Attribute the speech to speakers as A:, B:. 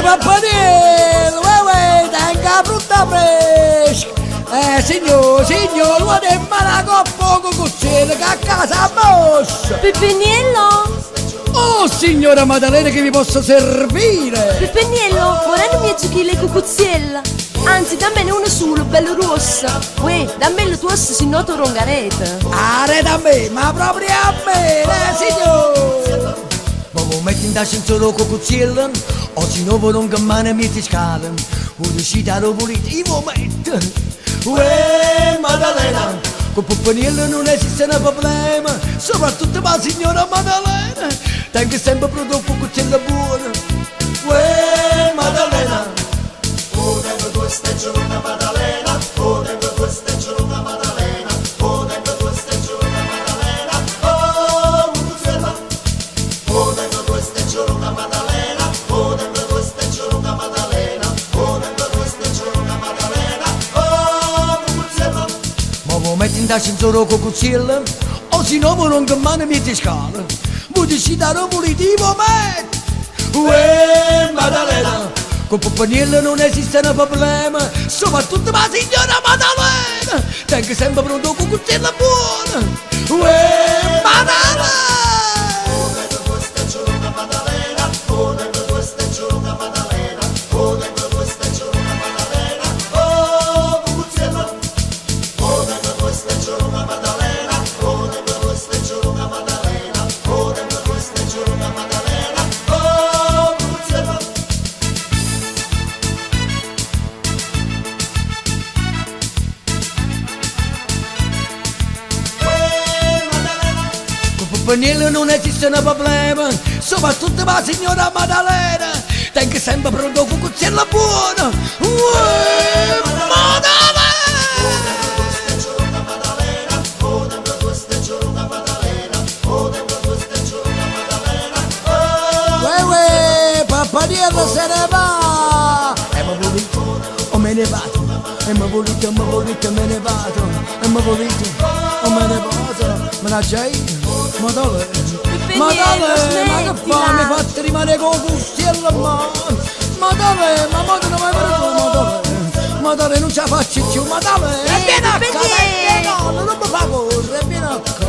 A: Pappaniello, uè uè, tengo 'a frutta fresca. Eh, signor, signor, guarda in mano 'a coppa 'o cucuzziello che a casa ammoscia.
B: Peppeniello?
A: Oh, signora Maddalena, che vi posso servire?
B: Peppeniello, vorrei mezzo chilo 'e cucuzziello. Anzi, dammene uno solo, bello rosso. Uè, dammelo tu, se no te rongo areta.
A: Areta a me, ma proprio a me, eh, signor! Ma vuò mettere 'int' 'ascensore 'o cucuzziello? O si no v'o dongo 'mmano 'mmiez' 'e scale? 'O dicite arò vulite, io v'o metto! Uè Maddalena, cu Peppeniello nun esiste problema, soprattutto p' 'a signora Maddalena, tengo sempe pronto 'o cucuzziello buono. Uè Maddalena.
C: O tengo tuosto e ce rongo 'a Maddalena, o tengo tuosto e ce rongo 'a Maddalena, o tengo tuosto e ce rongo 'a Maddalena, oh cucuzziello. O tengo tuosto e ce rongo 'a Maddalena, o tengo tuosto e ce rongo 'a Maddalena, o tengo tuosto e ce rongo 'a Maddalena, oh cucuzziello.
A: Ma vuò mettere 'int' 'ascensore 'o cucuzziello? O si no v'o rongo 'mmano 'mmiez' 'e scale? Vuje dicite arò vulite, io v'o metto! Uè Maddalena, cu Peppeniello nun esiste problema, soprattutto p' 'a signora Maddalena, tengo sempe pronto 'o cucuzziello buono. Uè Maddalena!
C: O tengo tuosto e ce rongo 'a Maddalena, o tengo tuosto e ce rongo 'a Maddalena, o tengo tuosto e ce rongo 'a Maddalena, oh cucuzziello. O tengo tuosto e ce rongo 'a Maddalena, o tengo tuosto e ce rongo 'a Maddalena, o tengo tuosto e ce rongo 'a Maddalena, oh cucuzziello. Uè Maddalena.
A: Cu Peppeniello nun esiste problema, soprattutto p' 'a signora Maddalena, tengo sempe pronto 'o cucuzziello buono. Uè Maddalena!
C: O tengo tuosto e ce rongo 'a Maddalena, o tengo tuosto e ce rongo 'a Maddalena, o tengo tuosto e ce rongo 'a Maddalena, oh
A: Uè uè, Pappaniello se ne va! E me vulite, o me ne vado, e me vulite, me vulite, me ne vado, e me vulite, o me ne vado, me n'aggia i', Maddalena, Maddalena, ma che fa? Mi fate rimanere con 'o cucuzziello 'mmano, Maddalena, ma mo te ne vai pure tu, Maddalena, Maddalena, non ce la faccio più, Maddalena, e vieni a
B: Peppeniello!
A: ca, no, non mi fa correre, vieni a ca.